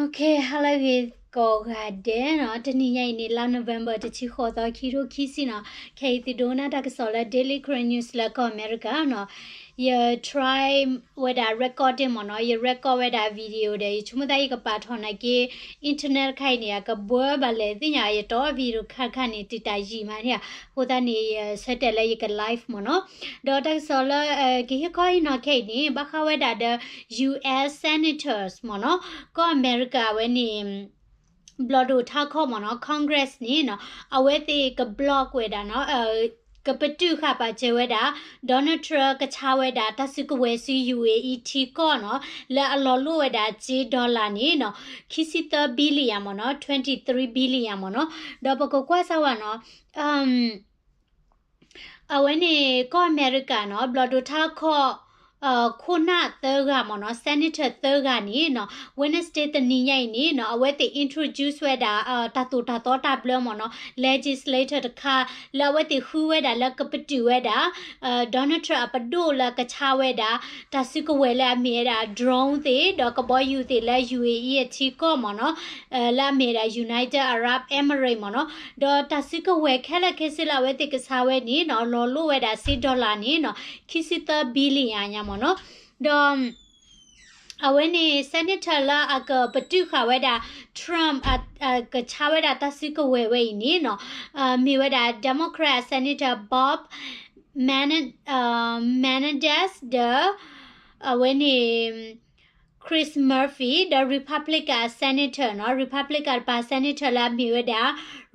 Okay, hello ဂ့ၤကိးဂၤဒဲးနီၤ, တနံၤညါအံၤန့ၣ် လါ November တဆံဃိးသီ ခံထိခံဆံနီၤ, ခဲအံၤသုဒိကနၣ်တၢ်ကစီၣ်လၢ Daily Karen News လၢကီၢ်အမဲရကၤနီၤ, ယ try ဝဲဒၣ် record မ့ၢ်နီၤ, ယ record ဝဲဒၣ် video ဒီး ယဆိကမိၣ်သးယကပာ်ထီၣ်နာ်က့ internet တခါအံၤန့ၣ် အကဘှၢဘၣ်လဲၣ်သ့ၣ်ညါ ယတီ video တခါတခါန့ၣ် တံာ်တာ်ယံာ်မးန့ၣ်, အဃိသတးန့ၣ် ယဆၢတဲာ်လၢယက live မ့ၢ်နီၤ, ဒီးတၢ်ကစီၣ်လၢ ကဟ့ၣ်ခီဟ့ၣ်နီၤခဲအံၤန့ၣ် ဘၣ်ဃးဝဲဒၣ်ဒီး ယူ S senators မ့ၢ်နီၤ, ကီၢ်အမဲရကၤဝဲန့ၣ် ဘျီၣ်ဒိၣ်ထါခီမ့ၢ်နီၤ, Congress န့ၣ်နီၤ, အဝဲသ့ၣ်က block ဝဲဒၣ်နီၤ, ကပတုာ်ဃာ်ပာ်စၢၤဝဲဒၣ် Donald Trump ကဆါဝဲဒၣ်တၢ်စုကဝဲၤဆူ ယူ ယူ အ့ ထံကီၢ်နီၤ, လၢအလီၤလိၣ်ဝဲဒၣ်စ့ dollar န့ၣ်နီၤ, ခံဆံသၢ billion မ့ၢ်နီၤ, twenty-three billion မ့ၢ်နီၤ, ဒီးပကကွၢ်စၢ်ဝဲနီၤ, အဝဲန့ၣ် ကီၢ်အမဲရကၤနီၤ, ဘျီၣ်ဒိၣ်ထါခီ ခိၣ်နၢ်သၢဂၤမ့ၢ်နီၤ, senator သၢဂၤန့ၣ်နီၤ, Wednesday တနံၤညါအံၤန့ၣ်နီၤ, အဝဲသ့ၣ် introduce ဝဲဒၣ် တၢ်သိၣ်တၢ်သီတၢ်ဘျၢမ့ၢ်နီၤ, legislator တခါ လၢအဝဲသ့ၣ်ဃုဝဲဒၣ်လၢကပတုာ်ဝဲဒၣ် Donald Trump အပဒိၣ်လၢကဆါဝဲဒၣ် တၢ်စုကဝဲၤလၢအမ့ၢ်ဝဲဒၣ် drone သ့ၣ် ဒီးကဘီယူၤသ့ၣ်လၢ ယူ ယူ အ့ အ့ အထံကီၢ်မ့ၢ်နီၤ, လၢအမ့ၢ်ဝဲဒၣ် United Arab Emirates မ့ၢ်နီၤ, ဒီးတၢ်စုကဝဲၤခဲလၢာ်ခဲဆ့လၢအဝဲသ့ၣ်ကဆါဝဲန့ၣ်နီၤ, လီၤလိၣ်ဝဲဒၣ်စ့ dollar န့ၣ်နီၤ, ခံဆံသၢ billion ညါမ့ၢ်နီၤ, ဒီး အဝဲန့ၣ် senator လၢအကပတုာ်ဃာ်ဝဲဒၣ် Trump ကဆါဝဲဒၣ်တၢ်စုကဝဲၤဝဲအံၤန့ၣ်နီၤ, မ့ၢ်ဝဲဒၣ် Democrat Senator Bob Menendez ဒီး အဝဲန့ၣ် Chris Murphy ဒီး Republican Senator နီၤ, Republican တပၤ Senator လၢအမ့ၢ်ဝဲဒၣ်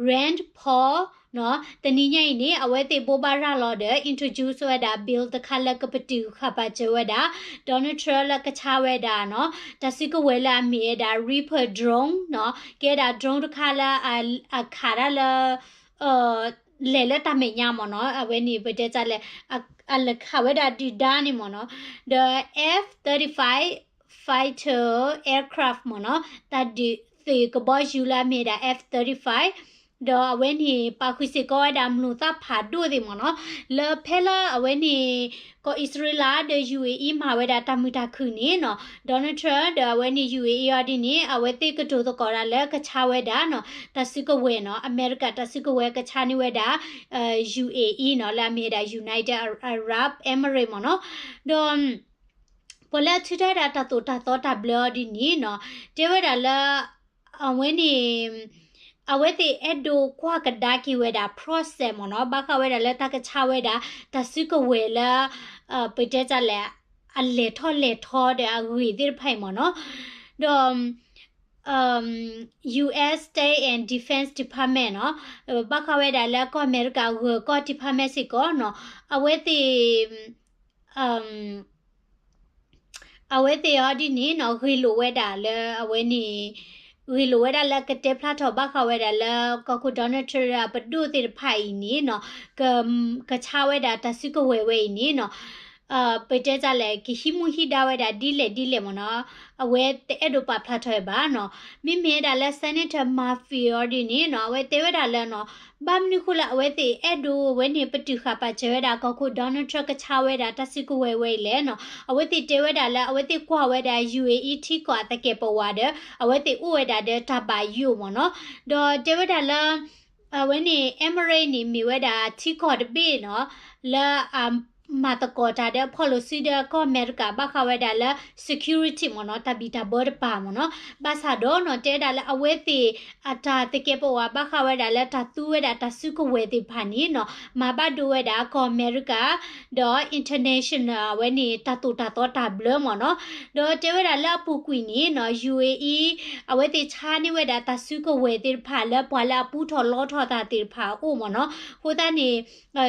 Rand Paul နီၤ, တနံၤညါအံၤန့ၣ် အဝဲသ့ၣ်ဘိးဘၣ်ရၤလီၤဒီး introduce ဝဲဒၣ် bill တခါလၢကပတုာ်ဃာ်ပာ်စၢၤဝဲဒၣ် Donald Trump လၢကဆါဝဲဒၣ်နီၤ, တၢ်စုကဝဲၤလၢအမ့ၢ်ဝဲဒၣ် Reaper drone နီၤ, ကဲဒၣ် drone တခါလၢ အခးတၢ်လၢ လဲၤလၢတၢ်မဲာ်ညါမ့ၢ်နီၤ, အဝဲန့ၣ်ပတဲတၢ်လဲၣ်, အလဲၤခးဝဲဒၣ်ဒုၣ်ဒါန့ၣ်မ့ၢ်နီၤ, ဒီး F thirty-five fighter aircraft မ့ၢ်နီၤ, တၢ်ဒုးသုးကဘီယူၤလၢအမ့ၢ်ဒၣ် F thirty-five, ဒီးအဝဲန့ၣ်ပာ်ဃုာ်စ့ၢ်ကီးဝဲဒၣ် မျိာ်သၣ်ဖးဒိၣ်သ့ၣ်မ့ၢ်နီၤ, လၢဖဲလၢအဝဲန့ၣ် ကီၢ်အံၣ်စရ့လးဒီး ယူၣ်အ့ၣ်အံၣ် မၤဝဲဒၣ်တၢ်မုာ်တၢ်ခုၣ်န့ၣ်နီၤ, Donald Trump ဒီးအဝဲန့ၣ် ယူၣ်အ့ၣ်အံၣ်အီၤဒ်န့ၣ် အဝဲသ့ၣ်ကတိၤသကိးတၢ်လၢကဆါဝဲဒၣ်နီၤ, တၢ်စုကဝဲၤနီၤ, အမဲရကၤတၢ်စုကဝဲၤကဆါန့ၢ်ဝဲဒၣ် ယူၣ်အ့ၣ်အံၣ်နီၤ, လၢအမ့ၢ်ဝဲဒၣ် United Arab Emirates မ့ၢ်နီၤ, ဒီး ပှၤလၢအထုးထီၣ်ဝဲဒၣ်တၢ်သိၣ်တၢ်သီတၢ်ဘျၢအီၤဒ်န့ၣ်နီၤ, တဲဝဲဒၣ်လၢ အဝဲန့ၣ် အဝဲသ့ၣ်အဲၣ်ဒိးကွၢ်ကဒါက့ၤဝဲဒၣ် process မ့ၢ်နီၤ, ဘၣ်ဃးဝဲဒၣ်လၢတၢ်ကဆါဝဲဒၣ် တၢ်စုကဝဲၤလၢ ပတဲတၢ်လဲၣ် အလဲၤထီၣ်လဲၤထီဒီးအဂ့ၢ်သ့ၣ်တဖၣ်အံၤမ့ၢ်နီၤ, ဒီး US State and Defense Department နီၤ, ဘၣ်ဃးဝဲဒၣ်လၢကီၢ်အမဲရကၤဂၢၤကီၢ် department စ့ၢ်ကီးနီၤ, အဝဲသ့ၣ် အဝဲသ့ၣ်အီၤဒ်န့ၣ်နီၤ, ဂ့ၢ်လိာ်ဝဲဒၣ်လၢအဝဲန့ၣ် ဂ့ၢ်လိာ်ဝဲဒၣ်လၢကတဲဖျါထီၣ်ဘၣ်ဃးဝဲဒၣ်လၢကီၢ်ခိၣ် Donald Trump အပဒိၣ်သ့ၣ်တဖၣ်အံၤန့ၣ်နီၤ, က ကဆါဝဲဒၣ်တၢ်စုကဝဲၤဝဲအံၤန့ၣ်နီၤ, ပတဲတၢ်လဲၣ် ကဟံးမူဟံးဒါဝဲဒၣ်ဒ်လဲၣ်ဒ်လဲၣ်မ့ၢ်နီၤ, အဝဲတအဲၣ်ဒိးပာ်ဖျါထီၣ်ဝဲဘၣ်နီၤ, မ့မ့ၢ်ဝဲဒၣ်လၢ Senator Murphy အီၤဒ်န့ၣ်နီၤ, အဝဲတဲဝဲဒၣ်လၢနီၤ ဘၣ်မနုၤဃိလၢအဝဲသ့ၣ်အဲၣ်ဒိးဝဲန့ၣ် ပတုာ်ဃာ်ပာ်စၢၤဝဲဒၣ်ကီၢ်ခိၣ် Donald Trump ကဆါဝဲဒၣ်တၢ်စုကဝဲၤဝဲအံၤလဲၣ်နီၤ, အဝဲသ့ၣ်တဲဝဲဒၣ်လၢ အဝဲသ့ၣ်ကွၢ်ဝဲဒၣ် ယူၣ်အ့ၣ်အံၣ် ထံကီၢ်အသကဲာ်ပဝးဒီး အဝဲသ့ၣ်အိၣ်ဝဲဒၣ်ဒီးတၢ်ဘၣ်ယိၣ်မ့ၢ်နီၤ, ဒီးတဲဝဲဒၣ်လၢ အဝဲန့ၣ် Emirates န့ၣ် မ့ၢ်ဝဲဒၣ်ထံကီၢ်တဘ့ၣ်နီၤ, လၢအမၤသကိးတၢ်ဒီးဖီၣ်လိာ်စုဒီးကီၢ်အမဲရကၤ ဘၣ်ဃးဝဲဒၣ်လၢ security မ့ၢ်နီၤ, တၢ်ဘံၣ်တၢ်ဘၢတပၤမ့ၢ်နီၤ, ဘၣ်ဆၣ်ဒီးနီၤ တဲဝဲဒၣ်လၢအဝဲသ့ၣ်အတၢ်သကဲးပဝး ဘၣ်ဃးဝဲဒၣ်လၢတၢ်သူဝဲဒၣ်တၢ်စုကဝဲၤသ့ၣ်တဖၣ်န့ၣ်နီၤ, မၤဘၣ်ဒိဝဲဒၣ်ကီၢ်အမဲရကၤ ဒီး international အဝဲန့ၣ် တၢ်သိၣ်တၢ်သီတၢ်ဘျၢမ့ၢ်နီၤ, ဒီးတဲဝဲဒၣ်လၢအပူၤကွံာ်န့ၣ်နီၤ ယူၣ်အ့ၣ်အံၣ် အဝဲသ့ၣ်ဆါန့ၢ်ဝဲဒၣ်တၢ်စုကဝဲၤသ့ၣ်တဖၣ်လၢပှၤလၢအပူထီၣ်လီထီၣ်တၢ်သ့ၣ်တဖၣ်အအိၣ်မ့ၢ်နီၤ, အဃိသတးန့ၣ်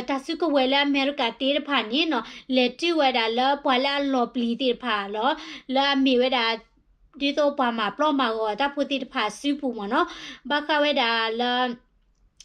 တၢ်စုကဝဲၤလၢအမဲရကၤသ့ၣ်တဖၣ်န့ၣ်နီၤ လဲၤတုၤဝဲဒၣ်လၢပှၤလၢအလီၤပျံၤသ့ၣ်တဖၣ်လီၤ, လၢအမ့ၢ်ဝဲဒၣ် ဒ်သိးပှၤမၤပျီမၤဂီၤတၢ်ဖိသ့ၣ်တဖၣ်အစုပူၤမ့ၢ်နီၤ, ဘၣ်ဃးဝဲဒၣ်လၢ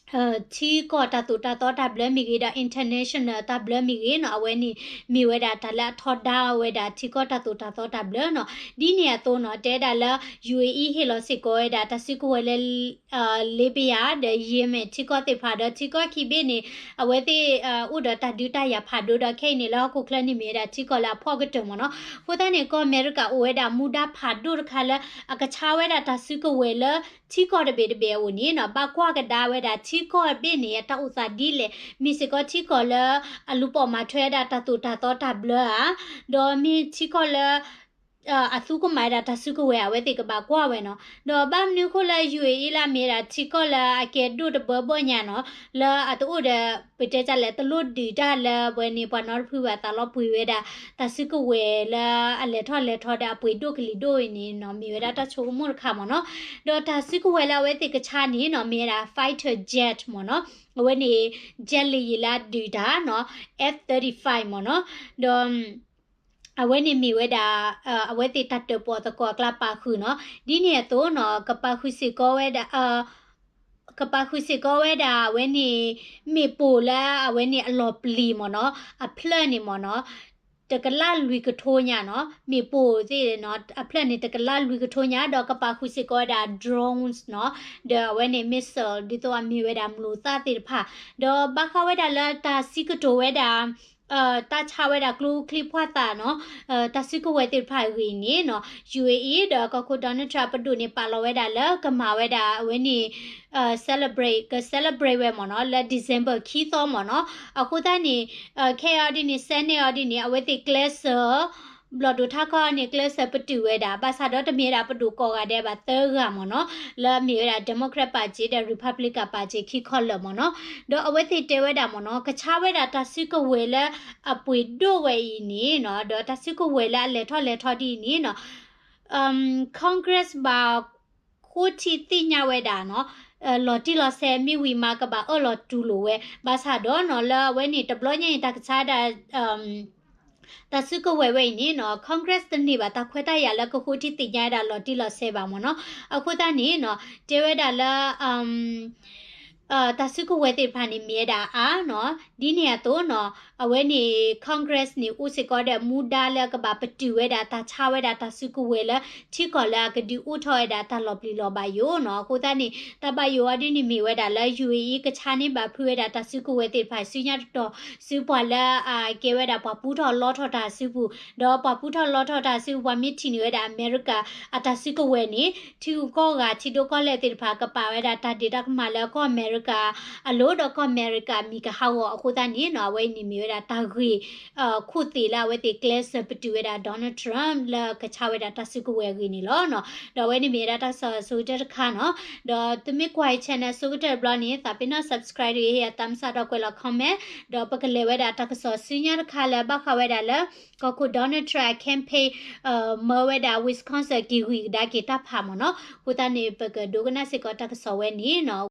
ထံကီၢ်တၢ်သိၣ်တၢ်သီတၢ်ဘျၢမ့ၢ်ဂ့ၤဒီး international တၢ်ဘျၢမ့ၢ်ဂ့ၤနီၤ, အဝဲန့ၣ်မ့ၢ်ဝဲဒၣ်တၢ်လၢအထီဒါဝဲဒၣ်ထံကီၢ်တၢ်သိၣ်တၢ်သီတၢ်ဘျၢနီၤ. ဒ်န့ၣ်အသိးနီၤ တဲဒၣ်လၢ ယူဢေအံၤ ဟ့ၣ်လီၤစ့ၢ်ကီးဝဲဒၣ်တၢ်စုကဝဲၤလၢ လ့ပယၤ ဒီးယ့မ့ၣ်ထံကီၢ်သ့ၣ်တဖၣ်ဒီး ထံကီၢ်ခံဘ့ၣ်န့ၣ် အဝဲသ့ၣ် အိၣ်ဒီးတၢ်ဒုးတၢ်ယၤဖးဒိၣ်ဒီး ခဲအံၤန့ၣ် လၢဟီၣ်ခိၣ်ချၢန့ၣ်မ့ၢ်ဝဲဒၣ်ထံကီၢ်လၢအဖှီၣ်ကတၢၢ်မ့ၢ်နီၤ. အဃိသတးန့ၣ် ကီၢ်အမဲရကၤအိၣ်ဝဲဒၣ်မူဒါဖးဒိၣ်တခါလၢ အကဆါဝဲဒၣ်တၢ်စုကဝဲၤလၢ ထံကီၢ်တဘ့ၣ်တဘ့ၣ်အအိၣ်န့ၣ်နီၤ ဘၣ်ကွၢ်ကဒါဝဲဒၣ်ထံကီၢ်ဘ့ၣ်န့ၣ် အတၢ်အိၣ်သးဒ်လဲၣ်, မ့ၢ်စ့ၢ်ကီးထံကီၢ်လၢ အလူၤပိာ်မၤထွဲဝဲဒၣ်တၢ်သိၣ်တၢ်သီတၢ်ဘျၢဧါ, ဒီးမ့ၢ်ထံကီၢ်လၢ အသူကမၤဝဲဒၣ်တၢ်စုကဝဲၤ အဝဲသ့ၣ်ကဘၣ်ကွၢ်ဝဲနီၤ. ဒီးဘၣ်မနုၤအဃိလၢ ယူၢ်အ့လၢ မ့ၢ်ဝဲဒၣ်ထံကီၢ်လၢအကဲဒိၣ်တဘၢဘၢၣ်ညါနီၤ, လၢအတအိၣ်ဒီး ပတဲတၢ်လဲၣ် တလိၣ်ဒုးတၢ်လၢ ဝဲန့ၣ်ပှၤနီတဖုဘၣ်သးလီၤပှ့ၤဝဲဒၣ် တၢ်စုကဝဲၤလၢအလဲၤထီၣ်လဲၤထီဒီးအပှ့ၤဒိၣ်ကလံၤဒိၣ်အံၤန့ၣ်နီၤ မ့ၢ်ဝဲဒၣ်တၢ်ဆိကမိၣ်တခါမ့ၢ်နီၤ. ဒီးတၢ်စုကဝဲၤလၢအဝဲသ့ၣ်ကဆါန့ၣ်နီၤ မ့ၢ်ဝဲဒၣ် fighter jet မ့ၢ်နီၤ, အဝဲန့ၣ် jet လၢယံာ်လၢအဒုးတၢ်နီၤ F thirty-five မ့ၢ်နီၤ. ဒီး အဝဲန့ၣ်မ့ၢ်ဝဲဒၣ် အဝဲသ့ၣ်တၢ်တၢၣ်ပီၣ်သကိးအကျါပာ်ဃုာ်နီၤ. ဒ်န့ၣ်အသိးနီၤ ကပာ်ဃုာ်စ့ၢ်ကီးဝဲဒၣ် ကပာ်ဃုာ်စ့ၢ်ကီးဝဲဒၣ် အဝဲန့ၣ် မ့ၣ်ပိၢ်လၢအဝဲန့ၣ်အလီၢ်ပျံၤမ့ၢ်နီၤ အဖျၢၣ်န့ၣ်မ့ၢ်နီၤ တကလးလွံၢ်ကထိညါနီၤ, မ့ၣ်ပိၢ်သ့ၣ်နီၤ အဖျၢၣ်န့ၣ် တကလးလွံၢ်ကထိညါ ဒီးကပာ်ဃုာ်စ့ၢ်ကီးဝဲဒၣ် drones နီၤ, ဒီးအဝဲန့ၣ် missile ဒ်သိးအမ့ၢ်ဝဲဒၣ်မျိာ်သၣ်သ့ၣ်တဖၣ်, ဒီးဘၣ်ဃးဝဲဒၣ်လၢတၢ်စံးကတိၤဝဲဒၣ် တၢ်ဆါဝဲဒၣ်ကျိချံမျိာ်သၣ်နီၤ, တၢ်စုကဝဲၤသ့ၣ်တဖၣ်အဂ့ၢ်န့ၣ်နီၤ ယူဢေအံၤ ဒီးကီၢ်ခိၣ် Donald Trump အပဒိၣ်န့ၣ် ပာ်လီၤဝဲဒၣ်လၢကမၤဝဲဒၣ်အဝဲန့ၣ် celebrate က celebrate ဝဲမ့ၢ်နီၤ လၢ December ခံသီမ့ၢ်နီၤ. အဃိသတးန့ၣ် ခဲအံၤအီၤဒ်န့ၣ် Senate အီၤဒ်န့ၣ် အဝဲသ့ၣ်ကျဲးစၢး ဘျီၣ်ဒိၣ်ထါခီန့ၣ် ကျဲးစၢးပတုာ်ဝဲဒၣ် ဘၣ်ဆၣ်ဒီးတမ့ၢ်ဝဲဒၣ်ပဒိၣ်ကိးဂၤဒဲးဘၣ် သၢဂၤမ့ၢ်နီၤ, လၢအမ့ၢ်ဝဲဒၣ် Democrat ပာ်စ့ၢ်ဒီး Republican ပာ်စ့ၢ်ခံခီလၢာ်မ့ၢ်နီၤ. ဒီးအဝဲသ့ၣ်တဲဝဲဒၣ်မ့ၢ်နီၤ ကဆါဝဲဒၣ်တၢ်စုကဝဲၤလၢအပှ့ၤဒိၣ်ဝဲအံၤန့ၣ်နီၤ ဒီးတၢ်စုကဝဲၤလၢအလဲၤထီၣ်လဲၤထီဒ်အံၤန့ၣ်နီၤ Congress ဘၣ်ဃိထံသ့ၣ်ညါဝဲဒၣ်နီၤ လီၤတံၢ်လီၤဆဲးမ့ၢ်ဝံၤမး ကဘၣ်အၢၣ်လီၤတူၢ်လိာ်ဝဲ ဘၣ်ဆၣ်ဒီးနီၤ လၢအဝဲန့ၣ် တဘျီညါအံၤ တၢ်ကဆါဒၣ် တၢ်စုကဝဲၤဝဲအံၤန့ၣ်နီၤ Congress တန့ၢ်ဘၣ်တၢ်ခွဲးတၢ်ယာ်လၢကဃိထံသ့ၣ်ညါဝဲဒၣ်လီၤတံၢ်လီၤဆဲးဘၣ်မ့ၢ်နီၤ. အဃိသတးန့ၣ်နီၤ တဲဝဲဒၣ်လၢ တၢ်စုကဝဲၤသ့ၣ်တဖၣ်န့ၣ် မ့ၢ်ဝဲဒၣ်အါနီၤ ဒ်န့ၣ်အသိးနီၤ အဝဲန့ၣ် Congress န့ၣ် အိၣ်စ့ၢ်ကီးဒီးမူဒါလၢကဘၣ်ပတုာ်ဝဲဒၣ်တၢ်ဆါဝဲဒၣ်တၢ်စုကဝဲၤလၢ ထံကီၢ်လၢအကဒုးအိၣ်ထီၣ်ဝဲဒၣ်တၢ်လီၤပျံၤလီၤဘၣ်ယိၣ်နီၤ. အဃိသတးန့ၣ် တၢ်ဘၣ်ယိၣ်အီၤဒ်န့ၣ်မ့ၢ်ဝဲဒၣ်လၢ ယူၢ်အ့အံၤ ကဆါန့ၢ်ဘၣ်ဖုးဝဲဒၣ်တၢ်စုကဝဲၤသ့ၣ်တဖၣ် စုညါတတီၤ ဆူပှၤလၢအကဲဝဲဒၣ်ပှၤပူထီၣ်လီထီၣ်တၢ်စုပူၤ, ဒီးပှၤပူထီၣ်လီထီၣ်တၢ်စုပူၤ ပှၤမ့ၢ်ထံၣ်န့ၢ်ဝဲဒၣ်အမဲရကၤ အတၢ်စုကဝဲၤန့ၣ် ထံဂုၤကီၢ်ဂၤ ထံဒိၣ်ကီၢ်လဲၢ်သ့ၣ်တဖၣ် ကပာ်ဝဲဒၣ်တၢ်ဒဲးတၢ်ကမၣ်လၢကီၢ်အမဲရကၤအလိၤ ဒီးကီၢ်အမဲရကၤမံၤကဟးဂီၤ အဃိသတးန့ၣ်နီၤ အဝဲအံၤန့ၣ်မ့ၢ်ဝဲဒၣ်တၢ်ဂ့ၢ် ခိၣ်သ့ၣ်လၢအဝဲသ့ၣ်ကျဲးစၢးပတုာ်ဝဲဒၣ် Donald Trump လၢကဆါဝဲဒၣ်တၢ်စုကဝဲၤအဂ့ၢ်န့ၣ်လီၤ. ဒီးအဝဲန့ၣ်မ့ၢ်ဝဲဒၣ်တၢ်ကစီၣ်အဆိကတၢၢ်တခါနီၤ. ဒီးသုမ့ၢ်ကွၢ်အံၤ channel အဆိကတၢၢ်တဘျီန့ၣ် သးပ့ၤနီၣ် subscribe ဒီးဟ့ၣ်ယၤ thumbs up ဒီးကွဲးလီၤ comment ဒီးပကလဲၤဝဲဒၣ်တၢ်ကစီၣ်ဆူညါတခါလၢဘၣ်ဃးဝဲဒၣ်လၢ ကီၢ်ခိၣ် Donald Trump campaign မၢဝဲဒၣ် Wisconsin က့ၤဂံၢ်ကဒါက့ၤတၢ်ဖးမ့ၢ်နီၤ. အဃိသတးန့ၣ် ပကဒိကနၣ်စ့ၢ်ကီးတၢ်ကစီၣ်ဝဲန့ၣ်နီၤ.